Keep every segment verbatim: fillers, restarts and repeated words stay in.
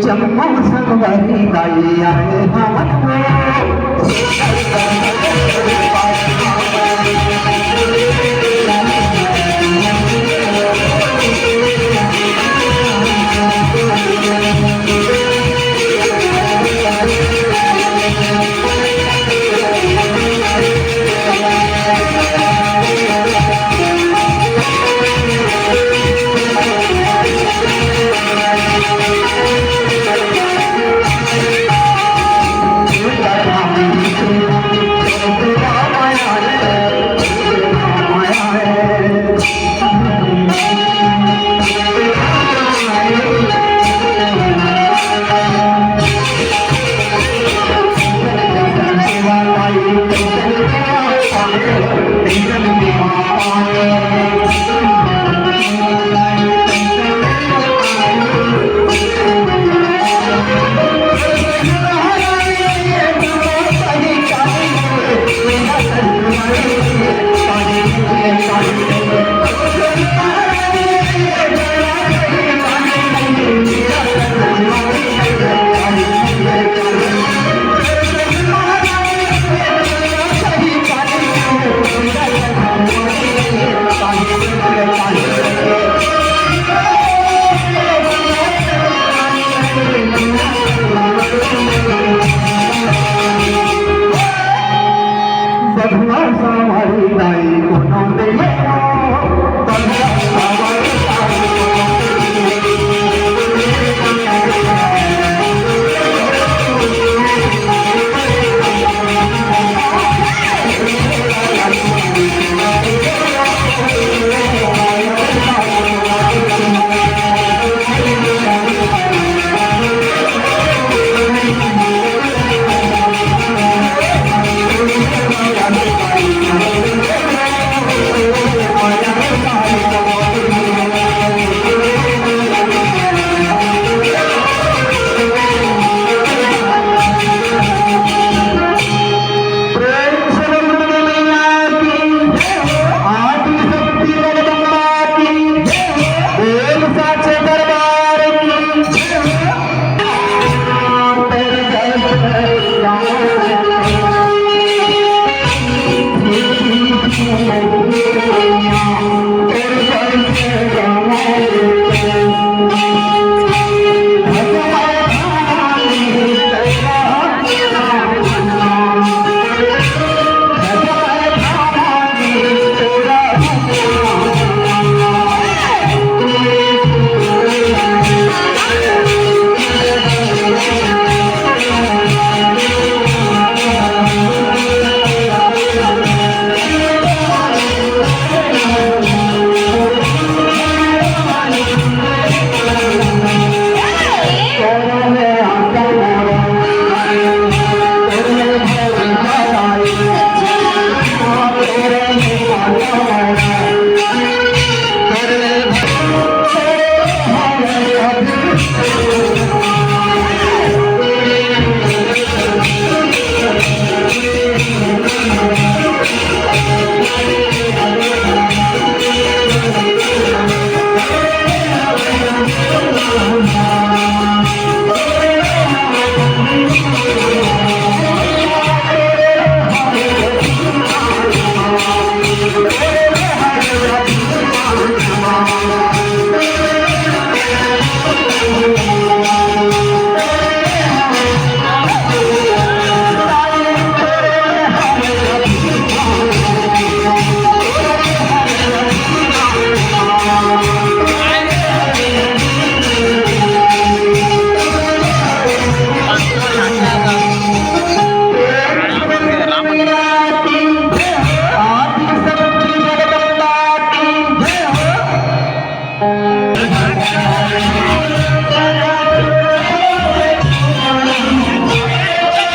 जम्मो संगवारी दाई आए हमन में।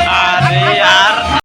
अरे यार।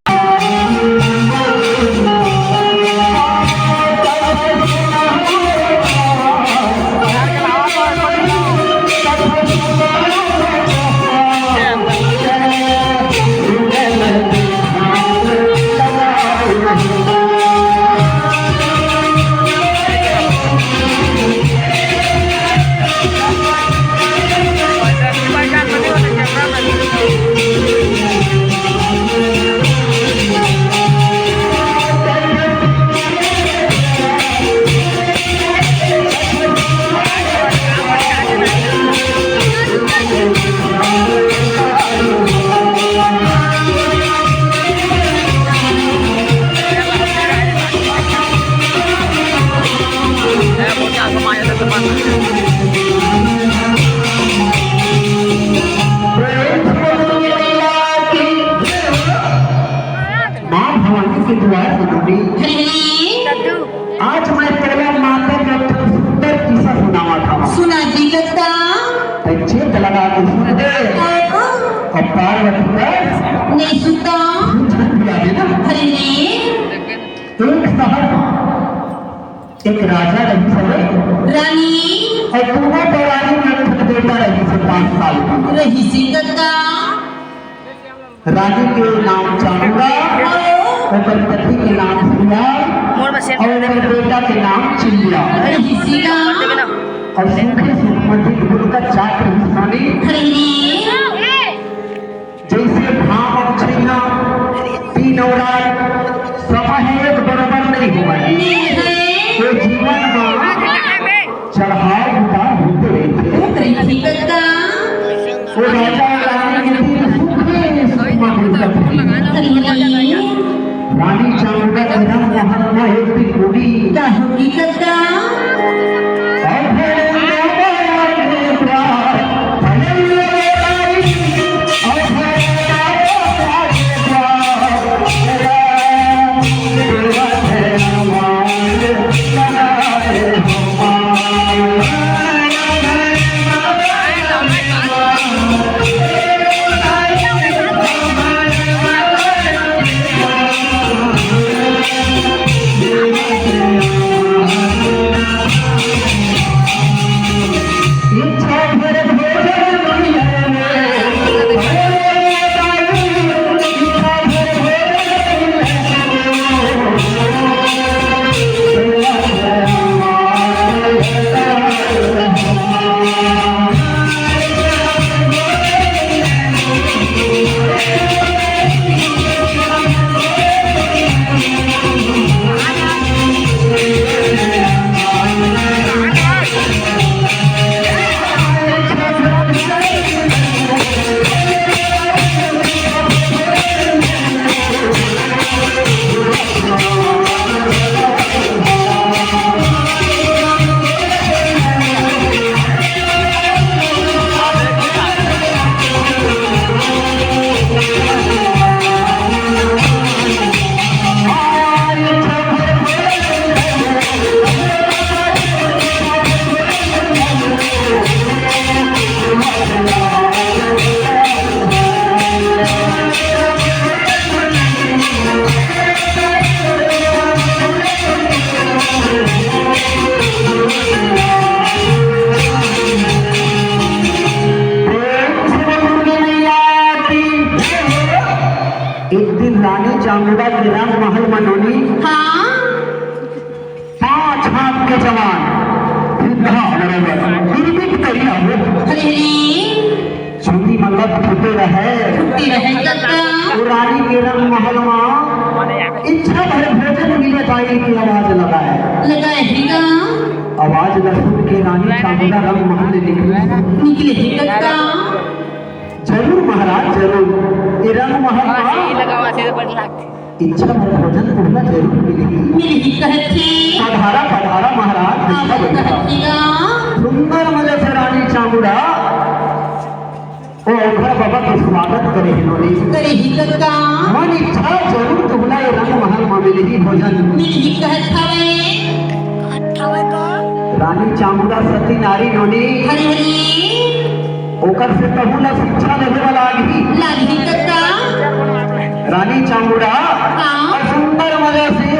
माँ भवानी के दुआर बनावे। अरे, आज मैं तेला माता के एक ठो सुंदर किस्सा सुनावत हवं। सुना जी लता। तैं चेत लगा के सुन दे। हाँ। अब पार्वती का नहीं सुता। झूठ बुला देना। अरे रे। एक शहर म एक राजा रहिस हवय। रानी। अउ कोनो तो रानी म एक ठन बेटा रहिस हे, पाँच साल के। रहिस हे कका। रानी के नाम चामुंडा, अउ ओकर पति के नाम सियार, अउ ओकर बेटा के नाम चिल्लिया। रहिस हे का? अउ सूखे सुखमती गुड़ का चाट रहिस हे। हरे हरे। जइसे घाम अउ छइहां, दिन अउ रात, समय एक बरोबर नइ होवय। नइ हे। ए जीवन म चढ़ाव उतार होते रहिथे। होत रहिथे कका। ओ राजा रानी के दिन सुखे सुखमा बीतत रहिथे। हरि हरि। रानी चामुंडा के रंग महल म एक दिन होगे। का होगे कका? एक दिन रानी चामुंडा के रंग महल म नोनी। हाँ। पाँच हाथ के जवान, बुढ़ा बरोबर, बिरबिट करिया हो। अरे। चुंदी म लत फूटे रहय। फूटे रहय कका। ओ रानी के रंग महल म इच्छा भर भोजन मिले ताई के आवाज लगाय। लगाय हे गा। आवाज ल सुन के रानी चामुंडा रंग महल ले निकले। निकले हे कका। जरूर महाराज, जरूर। ए रंग महल म इच्छा भर भोजन तुमला जरूर मिलही। मिलही कहत हे। पधारा, पधारा महाराज, आवत कहत हे गा। सुंदर मजा से रानी चामुंडा ओ ओखर बाबा के स्वागत करे हे नोनी। करे हे कका। मन इच्छा जरूर तुमला ए रंग महल म मिलही भोजन। मिलही कहत हवय। रानी चामुंडा सती नारी नोनी। हरि हरि। ओकर से कहूँ ला शिक्षा लेहे ला लागही। लागही कका। रानी चामुंडा हाँ। अउ सुंदर मजा से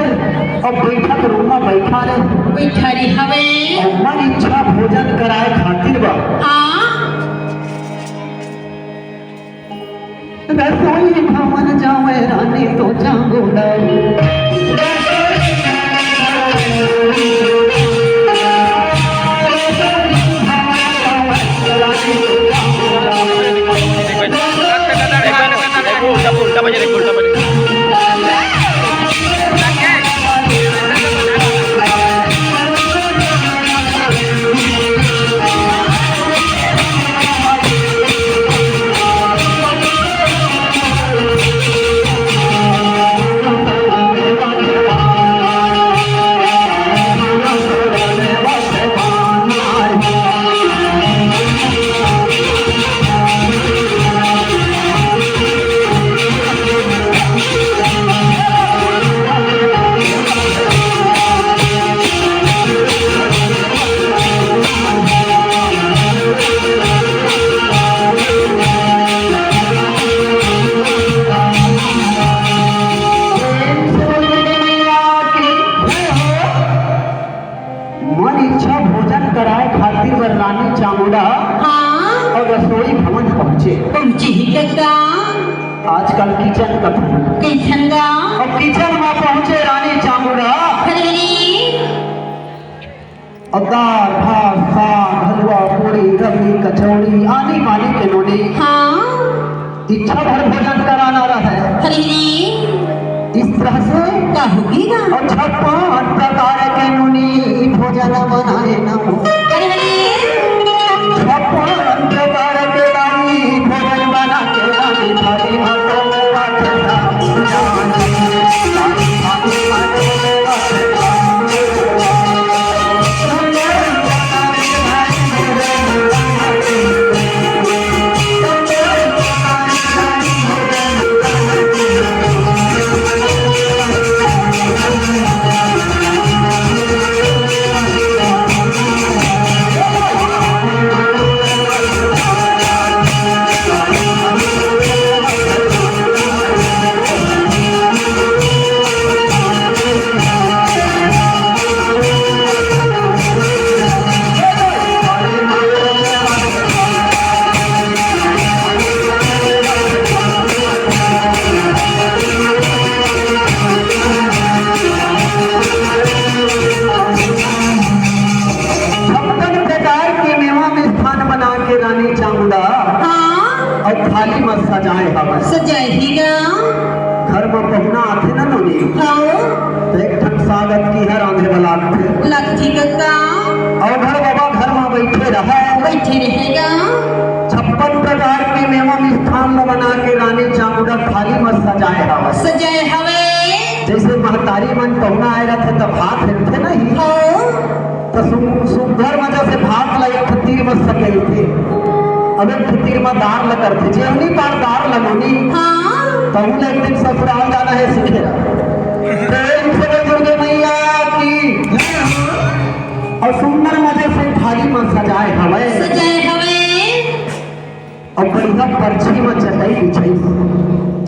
अउ बइठक रूम म बइठा रे। बइठा रे हवय। अउ मन इच्छा भोजन कराय खातिर बा। हाँ। रसोई भवन जावय रानी तो चामुंडा। किचन कथे। किचन गा। अउ किचन म पहुंचे रानी चामुंडा। अरे रे। अउ दार, भात, साग, हलवा, पूड़ी, रबड़ी, कचौड़ी, आनी बानी के नोनी। हाँ। इच्छा भर भोजन कराना रहय। अरे रे। इस तरह से का होगे गा? अउ छप्पन प्रकार के नोनी भोजन बनाए न हो। अरे रे। छप्पन प्रकार के रानी भोजन बना के रानी थाली भात में बाटे। छप्पन प्रकार के मेवा मिष्ठान बना के रानी चामुंडा हाँ। अउ थाली म सजाए हवय। सजाए ही गा। घर म पहुना आथे न नोनी। हाँ। त एक ठन साग अतकी ह रांधे वाला आथे। लगथे कका। अउ घर बाबा घर म बइठे रहय। बइठे रहे गा। छप्पन प्रकार के मेवा मिष्ठान ल बना के रानी चामुंडा थाली म सजाए हवय। सजाए हवय। जइसे महतारी मन पहुना आए रथे त भात हेरथे नहीं। हाँ। त सु-, सुग्घर मजा से भात ल एक ठो तीर म सकेलथे। अब एक ठो तीर म दार ल करथे, जेवनी पार दार ल नोनी। हाँ। तहूँ ल एक दिन ससुराल जाना हे सीखे ला। प्रेम से बोल दुर्गे मैया की। अउ सुंदर मजा से थाली म सजाए हवय। सजाए हवय। अउ बढ़िया परछी म चटाई बिछाई।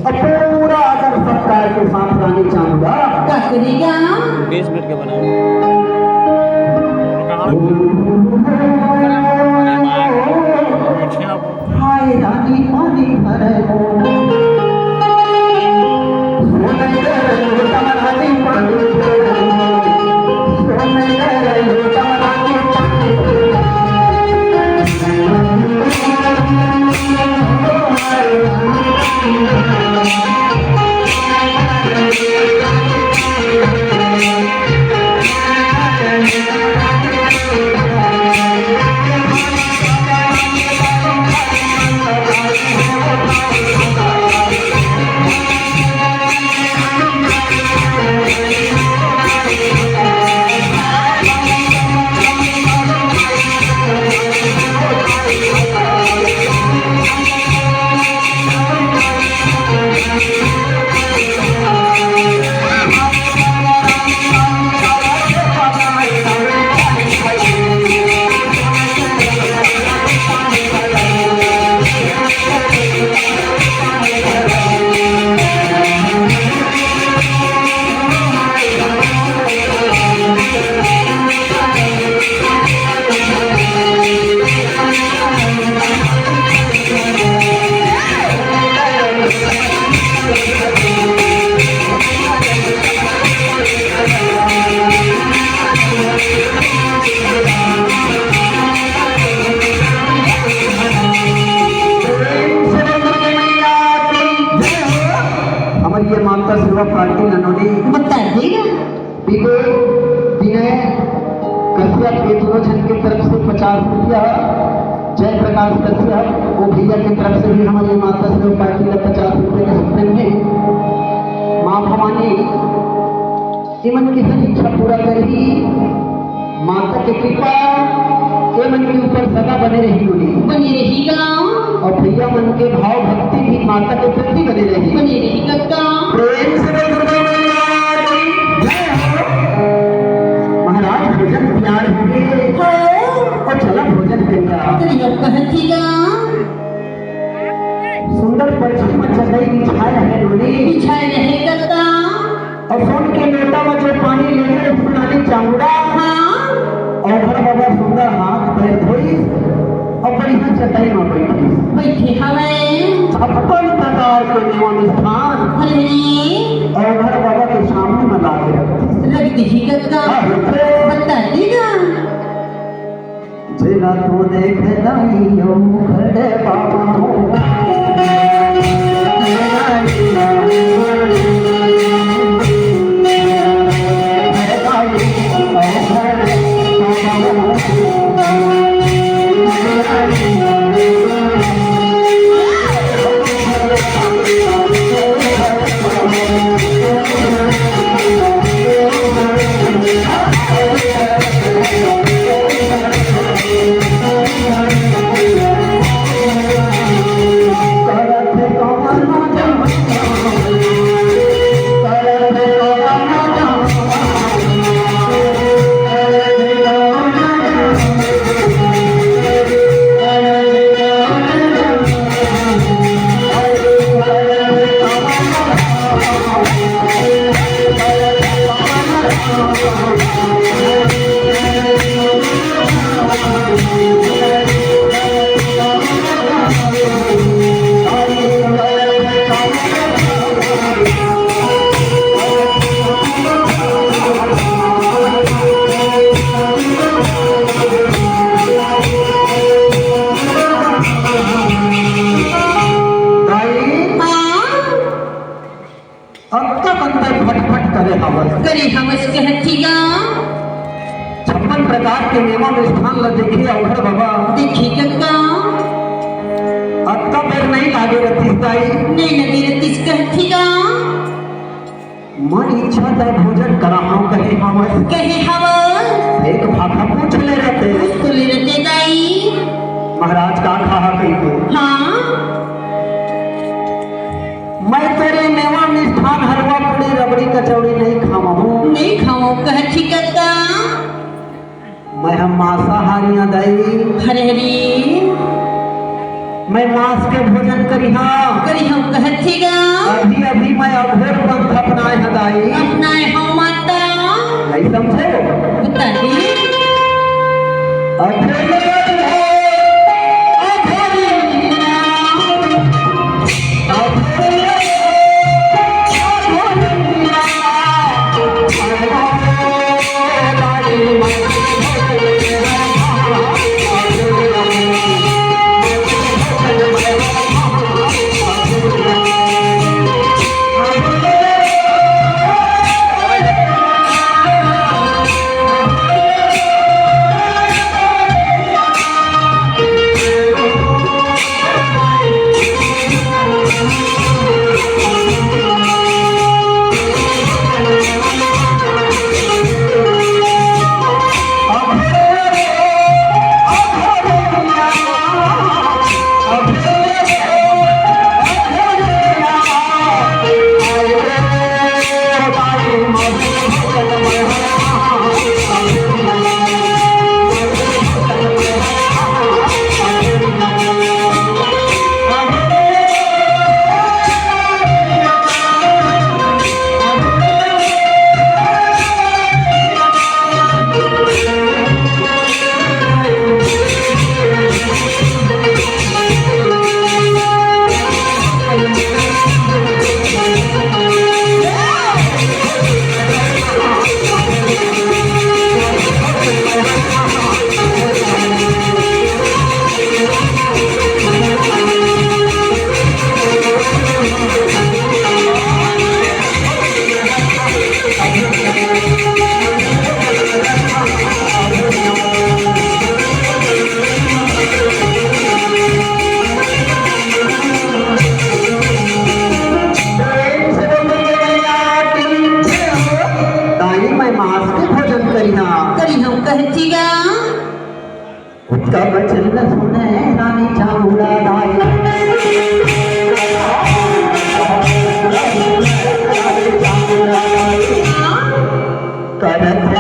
अउ पूरा आदर सत्कार के साथ रानी चामुंडा। का करेगा? बीस मिनट के बनाए। हाय रानी पानी भरे। हमर ये माता सेवा पार्टी ननोनी बता देगा। विवेक, विनय, कश्यप, ये दोनों झन के तरफ से पचास रुपया, जय प्रकाश कश्यप, वो भैया के तरफ से भी हमर ये माता सेवा पार्टी ला पचास रुपया के स्टैंड हे। माँ भवानी, इमन के हर इच्छा पूरा करही। माता के कृपा एमन के ऊपर सदा बने रही होली। बने रही गा। अउ भैया मन के भाव भक्ति भी माता के प्रति बने रही। बने रही कक्का। प्रेम से बोल दुर्गा मैया की जय हो। महाराज भोजन तैयार होगे। हाँ। अउ चला भोजन करिया। करिया कहत ही गा। सुंदर परछी म चटाई बिछाए रहे नोनी। बिछाए रहे कक्का। अउ सोन के लोटा म जो पानी लेके फुलानी चामुंडा। हाँ। अउ ओखर बाबा सुंदर हाथ पैर धोइस। अउ बढ़िया चटाई म बइठिस। बइठे हवय। छप्पन प्रकार के मेवा मिष्ठान अरे, अउ घर बाबा के सामने म लाके रखिस। रख दिही कका। का होथे? बता दे ना। जेला तो देख दाई अउ घर बाबा हो। दाई, हाँ? अतका अंदर फटफट करे हवस। करे हवस कहथी गा। छप्पन प्रकार के मेवा मिष्ठान ल देखे अवघड़ बाबा। देखे कका। अतका बेर नहीं लागे रतिस दाई। नहीं लगे रतिस कहथी गा। मैं इच्छा तय भोजन कराहूं कहे हवस। कहे हवस। एक भाखा पूछ ले रते। पूछ तो ले रते दाई। महाराज का खाहा कही के। हाँ। मैं तोरे मेवा मिष्ठान हलवा पूड़ी रबड़ी कचौड़ी नहीं खावहूं। नहीं खावहूं कहथी कका। मैं हम मांसाहारी हंव दाई। हरे हरे। मैं मांस के भोजन करिहा। करिहा कहथी गा। अभी अभी मैं अघोर पंथ अपनाए हंव दाई। अपनाए हंव माता। नहीं समझे? बता दे। अघोर पंथ, अघोर ताई मैं मांस के भोजन करिहा। करिहा कहथी गा। ओतका बचन ल सुने रानी चामुंडा दाई। करत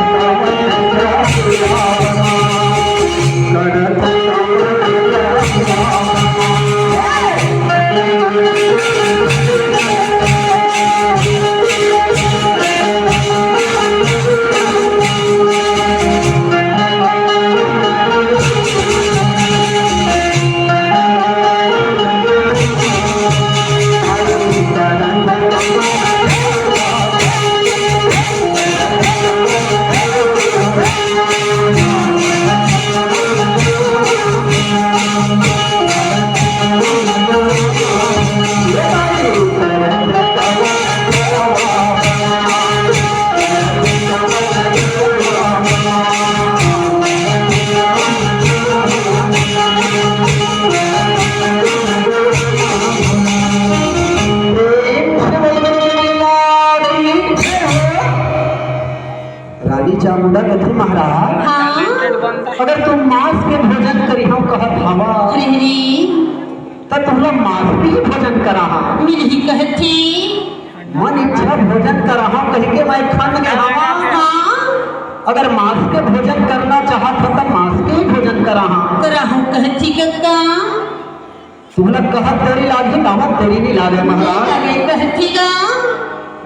रानी चामुंडा कथे महाराज, हाँ। अगर तुम मांस के भोजन करिहव कहत हवा, अरे रे। त तुमला मांस के ही भोजन कराहा। मिलही कहथे। मन इच्छा भोजन कराहा कहिके मैं खन गे हवा। हाँ। अगर मांस के भोजन करना चाहत हो त मांस के ही भोजन कराहा। कराहूं कहथी कका। तुमला कहत देरी लागही, लावत देरी नहीं लागे महाराज। अरे कहथी गा।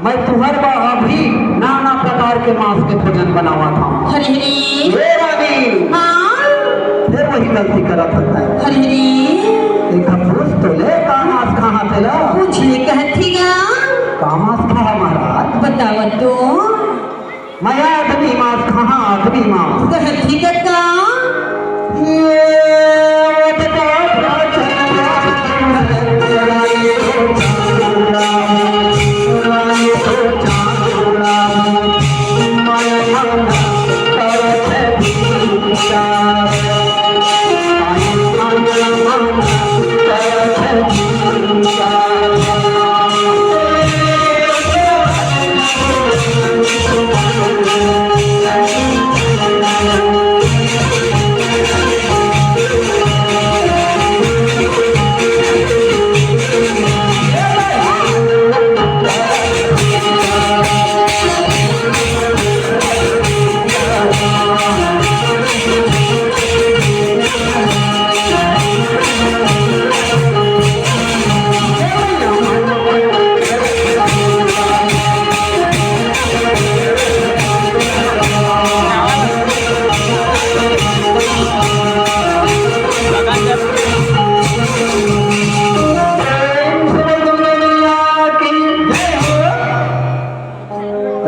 मैं तुहर बर अभी नाना प्रकार के मांस के भोजन बनावत हूँ। हरे हरे। हे रानी। हाँ। फिर वही गलती करत हता। हरे हरे। एक पूछ तो ले, का मांस खाहा तेला? पूछ ले कहथी गा। का मांस खाहा महाराज? बतावत तो। मैं आदमी मांस खाहा, आदमी मांस। कहथी कका।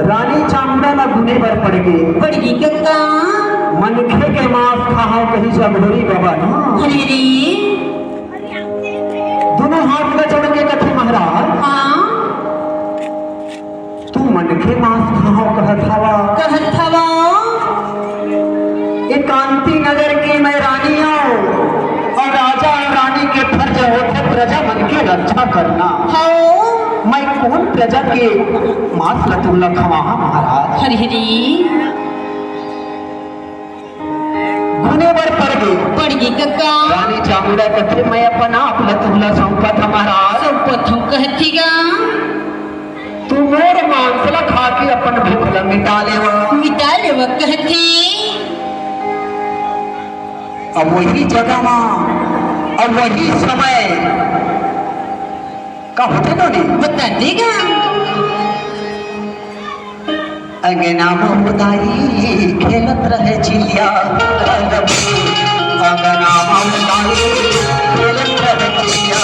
रानी चामुंडा ला गुने बर पड़ गे। पड़ गे कका। मनखे के मांस खाहव कहिस अघोरी बाबा ना। अरे रे। दोनों हाथ ला जोड़ के कथे महाराज। हाँ। तू मनखे मांस खाहव कहत हवा। कहत हवा। ए कांति नगर के मैं रानी आंव अउ राजा अउ रानी के फर्ज होथे प्रजा मन के रक्षा करना। हाँ। मैं कोन प्रजा के मांस ला तुमला खवाहा महाराज? हरि हरि। गुने बर पड़ गे। पड़ गे कका। रानी चामुंडा कथे, मैं अपन आप ला तुमला सौंपत हंव महाराज। सौंपत हंव कहथी गा। तू मोर मांस ला खा के अपन भूख ला मिटा लेवा। मिटा लेवा कहथी। अब वही जगह मा, अब वही समय का होथे नोनी? बता दे गा। अंगना म उदाई खेलत रहे चिल्लिया, अंगना म उदाई खेलत रहे चिल्लिया।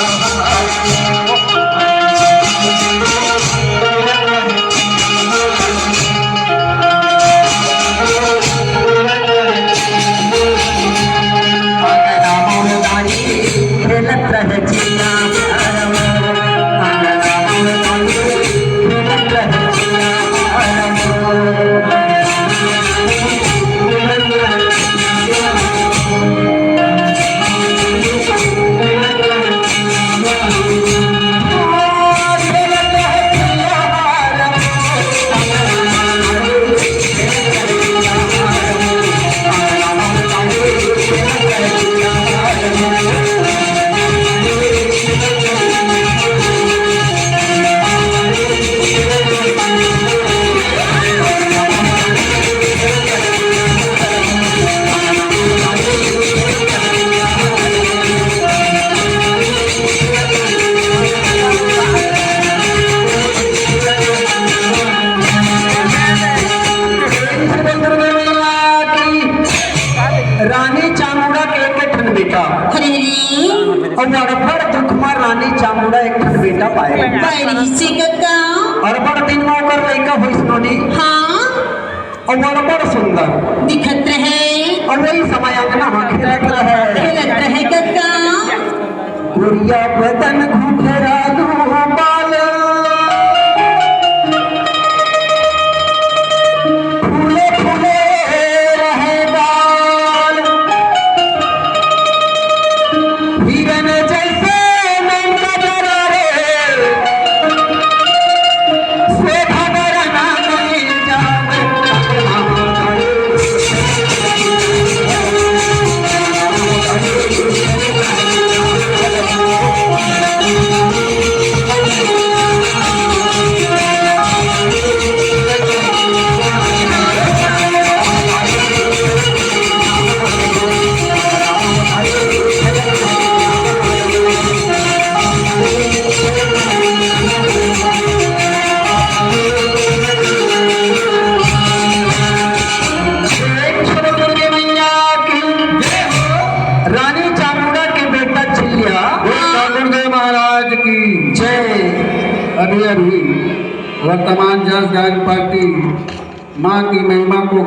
रानी चामुंडा के एक ठन बेटा। अरे रे। अउ अड़बड़ दुख म रानी चामुंडा एक ठन बेटा पाए। पाए रहिसे कका। अड़बड़ दिन म ओकर लइका होइस नोनी। हाँ। अउ अड़बड़ सुंदर। दिखत रहे। अउ वही समय अंगना म खेलत रहे। खेलत रहे कका। गोरिया बदन घुघरालू बाल। फूले फूले रहे बाल। हिरन जैसे नैन नजर रे। शोभा बरना नहीं जावे। वर्तमान जस गायन पार्टी माँ की महिमा को